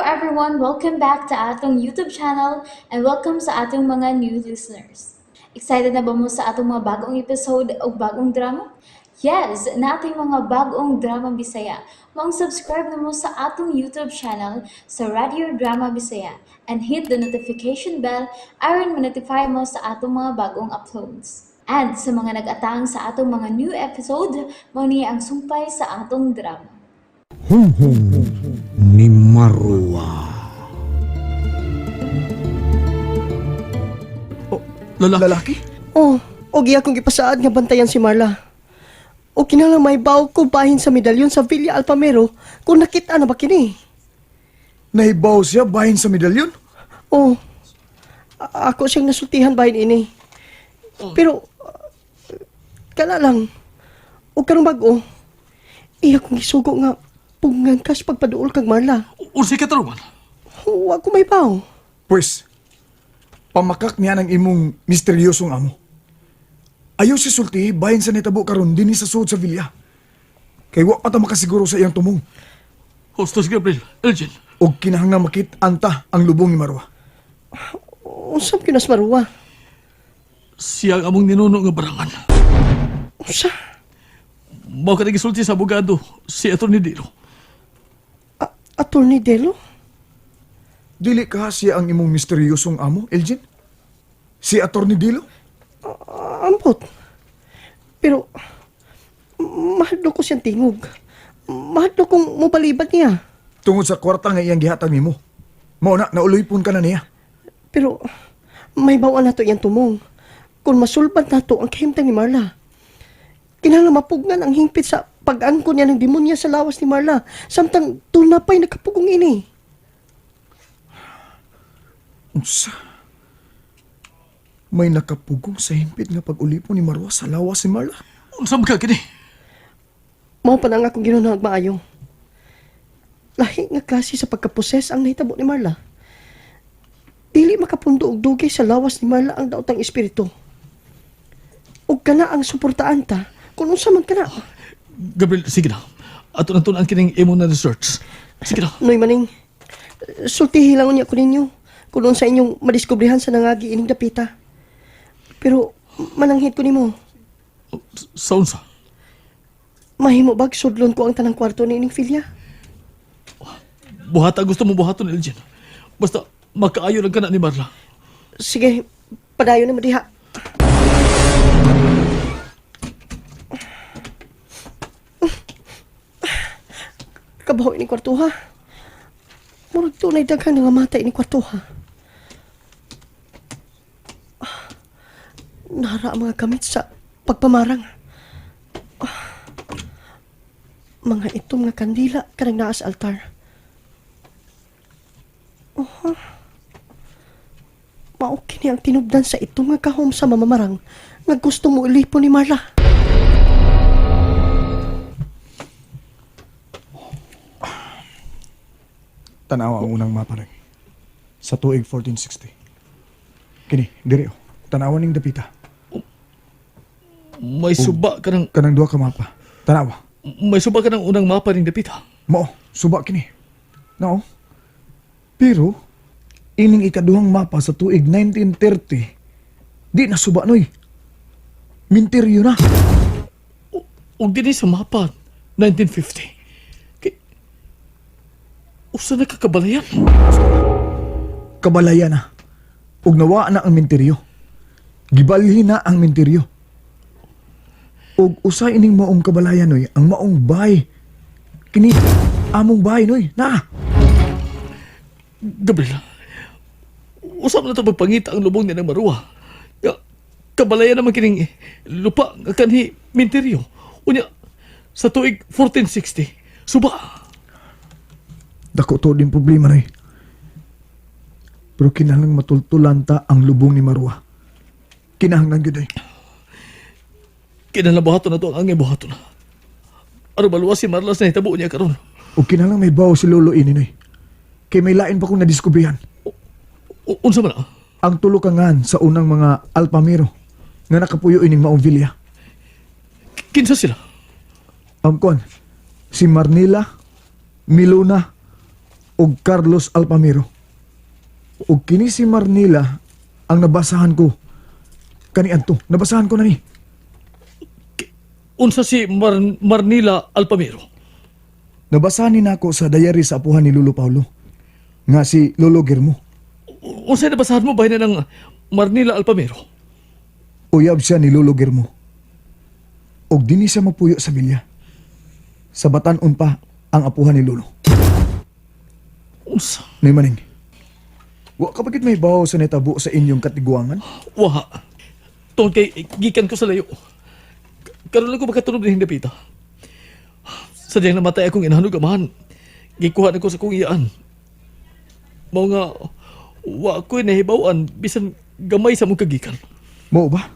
everyone! Welcome back to atong YouTube channel and welcome sa atong mga new listeners. Excited na ba mo sa atong mga bagong episode o bagong drama? Yes, nating mga bagong drama Bisaya. Maong subscribe na mo sa atong YouTube channel sa Radio Drama Bisaya and hit the notification bell aron ma-notify mo sa atong mga bagong uploads. And sa mga nag-atang sa atong mga new episode, mao ni ang sumpay sa atong drama. Humhum ni Marwa. Lalaki? Lalaki? Oh, og iya kong gipasaad nga bantayan si Marla. O kinahanglan may baw ko bahin sa medalyon sa Villa Alpamero kung nakita na ba kini. Nahibaw siya bahin sa medalyon? Oh, ako siyang nasultihan bahin ini. Pero, kana lang, o karong bag-o, iya kong gisugo nga pungan kas pagpaduol kag Marla. Unsay katarungan? Wa ko may baw. Pwes, pamakak niya ng imong misteryosong amo. Ayaw si sulti, bahin sa nitabo karon dinhi sa suod sa villa. Kay wa pa ta makasiguro sa iyang tumong. Hostos Gabriel, Elgin. Og kinahanglan makit-an ta ang lubong ni Marwa. Unsam kinas maruwa? Siya ang among ninuno nga barangan. Unsa? Mao ka gisulti sa abogado, si Atty. Dilo. Attorney Delo? Dili ka siya ang imong misteryosong amo, Elgin? Si Atty. Dilo? Ambot. Pero, mahadlo ko siyang tingog. Mahadlo kong mobalibad niya. Tungod sa kwarta nga iyang gihatag nimo. Mao na, nauluypon ka na niya. Pero, may bawa na to iyang tumong. Kung masulbad na to ang kahimtang ni Marla. Kinahanglan mapugnan ang hingpit sa pag-angko niya ng demonya sa lawas ni Marla. Samtang tuna pa'y nakapugong ini. Unsa? May nakapugong sa himpit nga pag-ulipon ni Marwa sa lawas ni Marla. Unsa man ka kini? Mao pa na nga akong ginunahag maayo. Lahi nga klase sa pagkaposes ang nahitabo ni Marla. Dili makapundo og dugay sa lawas ni Marla ang daotang espiritu. Ug kana ang suportaan ta kung unsa man kana. Gabriel, sige na. Ato na tun-an kining imo na research. Sige na. Noy maning, sultihi lang unya ko ninyo kung unsa inyong madiskubrihan sa nangagi ining dapita. Pero mananghid ko nimo, Sa unsa? mahimo bag sudlon ko ang tanang kwarto ni ining filya. Buhata gusto mo buhaton, Elgin. Basta makaayo lang kana ni Marla. Sige, padayon na mo diha. Kabaho ini kwarto ha. Murag tunay daghang nangamatay ini kwarto ha. Nara ang mga gamit sa pagpamarang. Mga itom nga kandila kanang naa sa altar. Mao kini ang tinubdan sa itong nga kahom sa mamamarang nga gusto mo ilipon ni Marla. Tanawa ang unang mapa rin. Sa tuig 1460. Kini, diri oh. Tanawa ning dapita. May suba ka ng Kanang duha ka mapa. Tanawa. may suba ka ng unang mapa ning dapita. Mao, suba kini. Nao. Pero ining ikaduhang mapa sa tuig 1930 di na suba noy. Minteryo na. Ug dinhi sa mapa 1950. Kay usa na ka kabalayan. Kabalaya na. Ug nawaa na ang minteryo. Gibalhin na ang minteryo. Ug usa ining maong kabalayan noy, ang maong bahay. Kini among bahay noy, na. Gabriel, usap na ito pagpangita ang lubong ni ng Marua. Nga, kabalayan naman kining lupa nga kanhi minteryo. Unya, sa tuig 1460, suba. Dako to din problema noy. Pero kinahanglang matultulan ta ang lubong ni Marwa. Kinahanglan gyud ay. Kinahanglan buhaton na to ang angay buhaton na. Aron maluwas si Marlas na hitabo niya karon. Ug kinahanglan may bawo si Lolo ini noy. Kay may lain pa kong nadiskubrihan. Unsa man na? Ang tulukangan sa unang mga alpamero nga nakapuyo ining maong villa. Kinsa sila? Ang kuan, si Marnila, Milona, ug Carlos Alpamiro. Ug kini si Marnila ang nabasahan ko kaniadto. Nabasahan ko na ni. Unsa si Marnila Alpamiro? Nabasahan ni nako sa diary sa apuhan ni Lolo Paulo nga si Lolo Germo. Unsa nabasahan mo bahin na ng Marnila Alpamiro? Uyab siya ni Lolo Germo. Og dinhi siya mapuyo sa bilya. Sa batan-on pa ang apuhan ni Lolo. Unsa? Nay maning. Wa ka pa gid may bawo sa nitabo sa inyong katiguangan? Wa. Tungod kay gikan ko sa layo. Karon lang ko makatunog ni Hindapita. Sadyang namatay akong inahan ug amahan. Gikuha na ko sa kong iyaan. Mao nga wa ko'y nahibaw-an bisan gamay sa mong kagikan. Mao ba?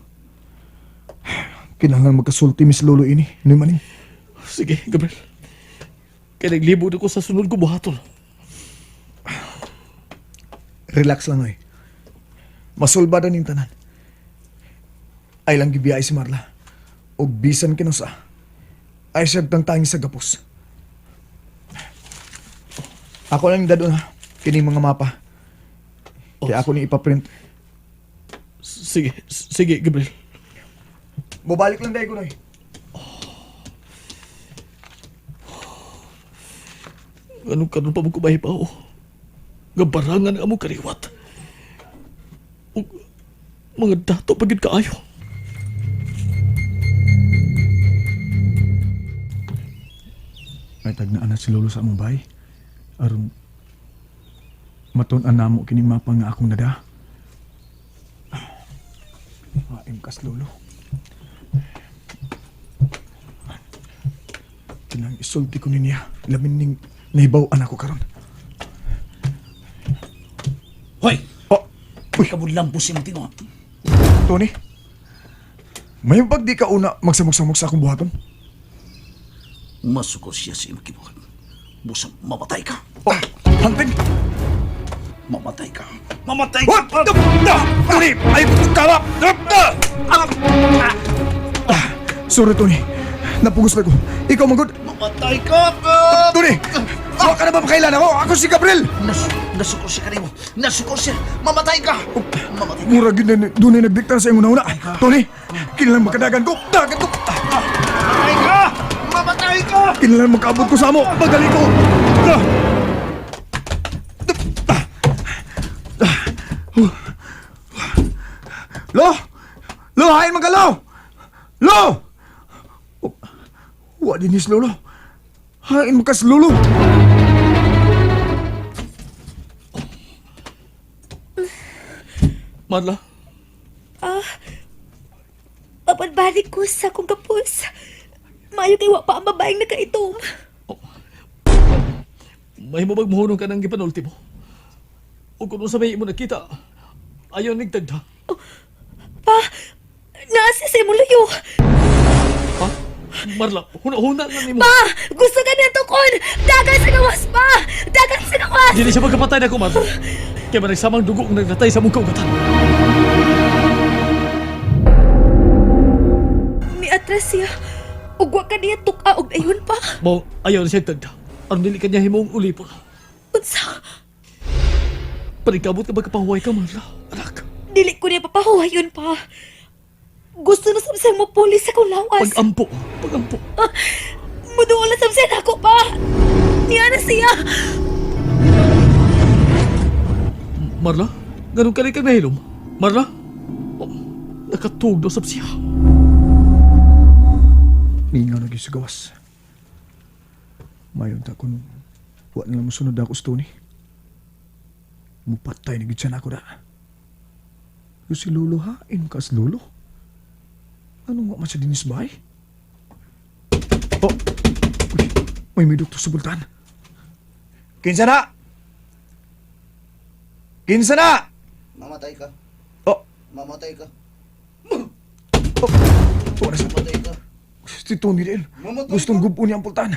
Kinahanglan magkasulti mis Lolo ini, Nay maning. Sige, Gabriel. Kay naglibog na ko sa sunod ko buhaton. Relax lang oy. Masulba na ning tanan. Ay lang gibiyay si Marla. Og bisan kinusa. Ay siya tangtangi sa gapos. Ako lang dadon ha. Kini mga mapa. Kaya ako ni ipaprint. Sige, sige, Gabriel. Mubalik lang dahil ko noy. Anong karon pa mo kumahibaw? Nga barangan ang among kariwat. Ug mga dato pa gyud kaayo. May tagnaan na si Lolo sa among bay. Aron matun-an namo kini mapa nga akong nada. Maim kas Lolo. Kinang isulti ko niya. Lamin ning nahibaw-an ako karon. Hoy! Oh, Uy! Kabudlang po si Martino. Tony. May pag di ka una magsamok-samok sa akong buhaton? Masuko siya sa imong kibuhat. Busang mamatay ka. Oh, hunting! Mamatay ka. Mamatay ka! What the? Tony! Ay, tama! Sorry, Tony. Napugos na ko. Ikaw magod. Mamatay ka! Tony! Wa ka na ba makailan ako? Ako si Gabriel! Nasuko siya kanimo. Nasuko siya. Mamatay ka! Mamatay ka. Mura gyud na doon na nagdikta sa imong nauna. Tony, kinahanglan makadagan ko. Dagan ko. Mamatay ka! Mamatay ka! Kinahanglan makaabot ko sa amo. Pagali ko. Ah! Lo! Lo, hain man ka, Lo! Lo! Oh, Wa din is Lolo. Hain man kas Lolo. Marla, Papanbalik ko sa akong kapos. Maayo kay wa pa ang babaeng nakaitom. may mabag muhunong ka ng gipanulti mo. O kung unsa may imo nakita, ayaw nigtagda. Pa, naa siya sa imong luyo. Ha? Marla, huna-huna na nimo. Pa, gusto ka niya tukon. Dagan sa gawas pa. Dagan sa gawas. Dili siya magkapatay na ko, Marla. Kaya man nagsamang dugo ang naglatay sa mong kaugatan. Miatras siya. Ug wa ka niya tuka og ayon pa. Mo, ayaw na siya tagda. Aron dili ka niya himong ulipon. Unsa? Panigkabot ka magkapahuway ka, Marla. Anak, Dili ko niya papahuwayon pa. Gusto na samsang mo pulis sa akong lawas. pagampo, pagampo. Muduol na samsang ako pa. Niya na siya. Marla, ganun ka rin kang nahilom. Marla, oh, nakatug daw sab siya. Mingaw na gyud sa gawas. Mayon ta kun wa na lang mosunod ako sa Tony. Mupatay na gyud siya nako da. Yo si Lolo ha, kas Lolo. Anong wa man siya dinis bay? Oh, uy, may may doktor sa bultan. Kinsa na? Kinsa na? Mamatay ka. Oh, Mamatay ka. oh, tuwa na siya. Mamatay ka. Si Tony din. Mamatay Gustong ka. gupon niya ang pultan.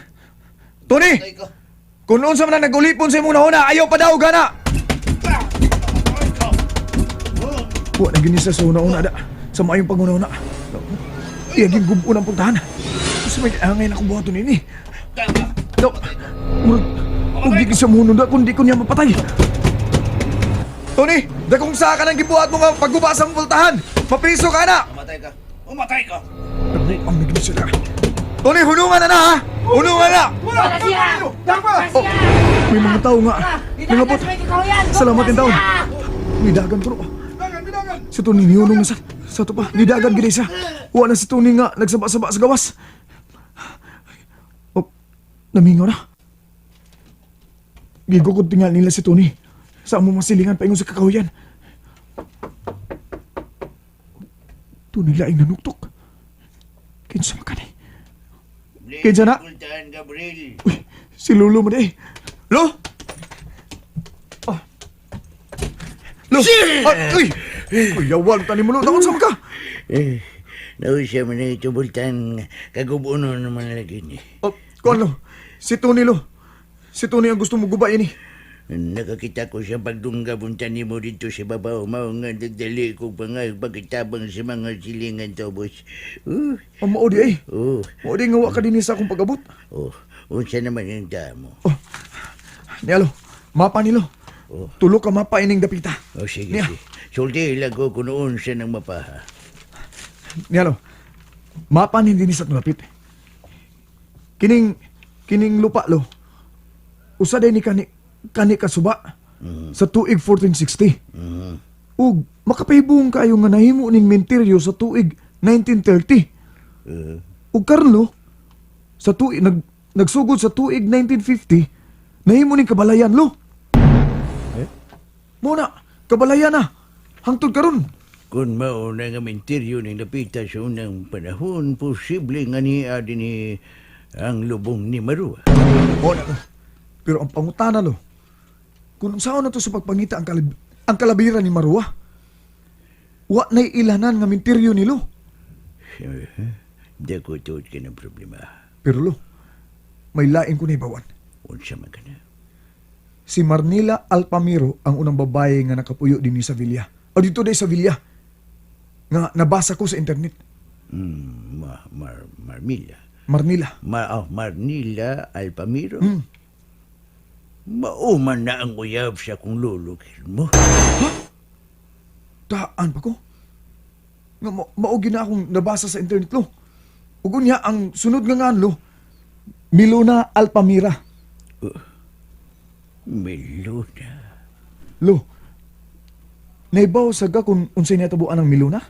Tony! Mamatay ka. Kung noon sa mga nag-ulipon sa imong nahuna, ayaw pa daw gana! Wa na gini sa una-una da. Sa maayong panguna-una. Iyaging gubon ang puntahan. Gusto may angay na akong buhaton ini. No, murag, Kung di siya muhunong da, kung di ko niya mapatay. Tony, dakong sa ka ng gibuhat mo nga pagguba sa mong pultahan. Mapriso ka na! Mamatay ka. Mamatay ka. Ang naging sila. Tony, hunungan na na ha! Hunungan na! Oh, may mga tao nga. Nangabot. Salamat din taon. Nidagan ko. Si Tony nihunong na sa to pa. Nidagan gid siya. Wa na si Tony nga nagsaba-saba sa gawas. Oh, namingaw na. Gigukod tingal nila si Tony. Sa among masilingan paingon sa kakahuyan. Tony laing nanuktok. Kinsa man kani? Kinsa na? Pultahan, Gabriel. Uy, si Lolo mo di eh. Lo? Oh. Lo! Ah, uy! Uy, yawan tani mo, Lo. Naon sa ka? Eh, nausa man na ito, Bultan. Kagubuno naman lagi ni. Oh, kuan, Lo. Si Tony, Lo. Si Tony ang gusto mo gubain eh. Nakakita ko siya pagdungga buntan nimo dito sa babaw. Mao nga nagdali ko pa nga pagkitabang sa mga silingan to, boss. Oh, mao di eh. Oh, Mao di nga wa ka dinhi sa akong pag-abot. oh, unsa naman yung damo? Oh. Niya, Lo. Mapa ni, Lo. Oh. Tulo ka mapa ining dapita. Oh, sige, Niya. sige. Sulti lang ko kung unsa ng mapaha. Niya, Lo. Mapa ni dinhi sa atong dapit. Kining kining lupa, Lo. Usa day ni kani kani kasuba sa tuig 1460. Ug makapahibong kayo nga nahimo ning mentiryo sa tuig 1930. Ug karon lo sa tuig nagsugod sa tuig 1950 nahimo ning kabalayan lo. Eh? Mo na kabalayan na hangtod karon. Kung mauna nga mentiryo ning napita sa unang panahon, posible nga niya din ni ang lubong ni Marua. Mo na lo. Pero ang pangutana lo, kung unsaon na to sa pagpangita ang kalabiran ni Marua, wa nay ilanan nga mentiryo ni lo. Dako tuod ka ng problema. Pero lo, may lain ko na ibawan. Unsa man ka na. Si Marnila Alpamiro ang unang babae nga nakapuyo din sa Villa. O dito day sa Villa. Nga nabasa ko sa internet. Ma, mar, Marmila. Marnila. Ma, oh, Marnila Alpamiro. Mauman na ang uyab sa kong lolo mo. Taan pa ko. Nga mao gyud na akong nabasa sa internet lo. Ug unya ang sunod nga ngan lo. Milona Alpamira. Meluna. Lo. Naibaw sa ga kung unsay natabuan ang Milona?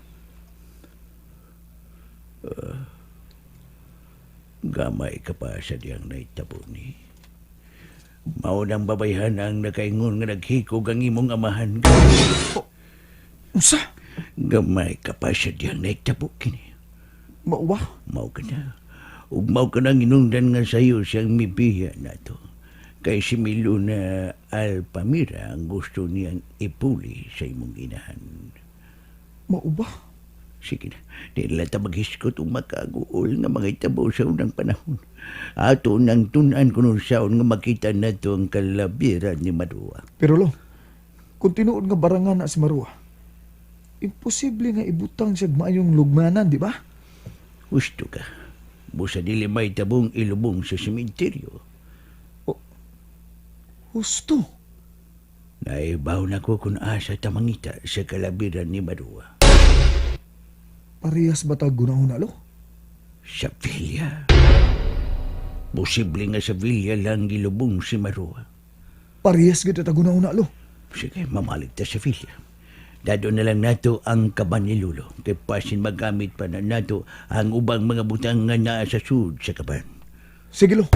Gamay ka pa sa diyang naitabo ni. Mao nang babayhan ang nakaingon nga naghikog ang imong amahan. Unsa? Gamay ka pa sa diyang naitabo kini. Mao ba? Mao ka na. Ug mao ka nang inungdan nga sayo siyang mibiya nato. Kay si Miluna Alpamira ang gusto niyang ipuli sa imong inahan. Mao ba? Sige na, di lang ta maghiskot o makaguol nga mga itabo sa unang panahon. Ato nang tun-an kuno saon nga makita nato ang kalabiran ni Marua. Pero lo, kung tinuod nga barangan na si Marua, imposible nga ibutang siya maayong lugmanan, di ba? Gusto ka. Busa dili may tabong ilubong sa sementeryo. Husto. Naibaw na ko kung asa tamangita sa kalabiran ni Marua. Parehas ba tag gunahon na, lo? Sa Villa. Posible nga sa Villa lang gilubong si Marua. Parehas gid ta gunahon na, lo. Sige, mamalig ta sa Villa. Dado na lang nato ang kaban ni Lulo. Kay pasin magamit pa na nato ang ubang mga butang nga naa sa sud sa kaban. Sige, lo.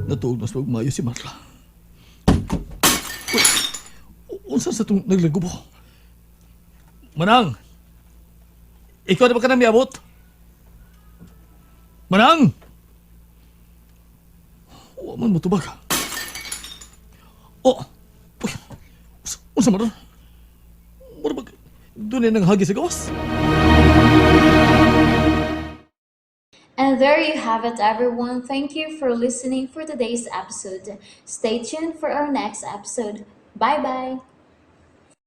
Natuog mas magmayo si Marla. Uy, unsa sa itong naglagubo? Manang! Ikaw na ba ka na miabot? Manang! Wa man mo tubag. Oh! Uy, unsa man ron? Mura ba doon na nanghagi sa gawas? And there you have it, everyone. Thank you for listening for today's episode. Stay tuned for our next episode. Bye bye.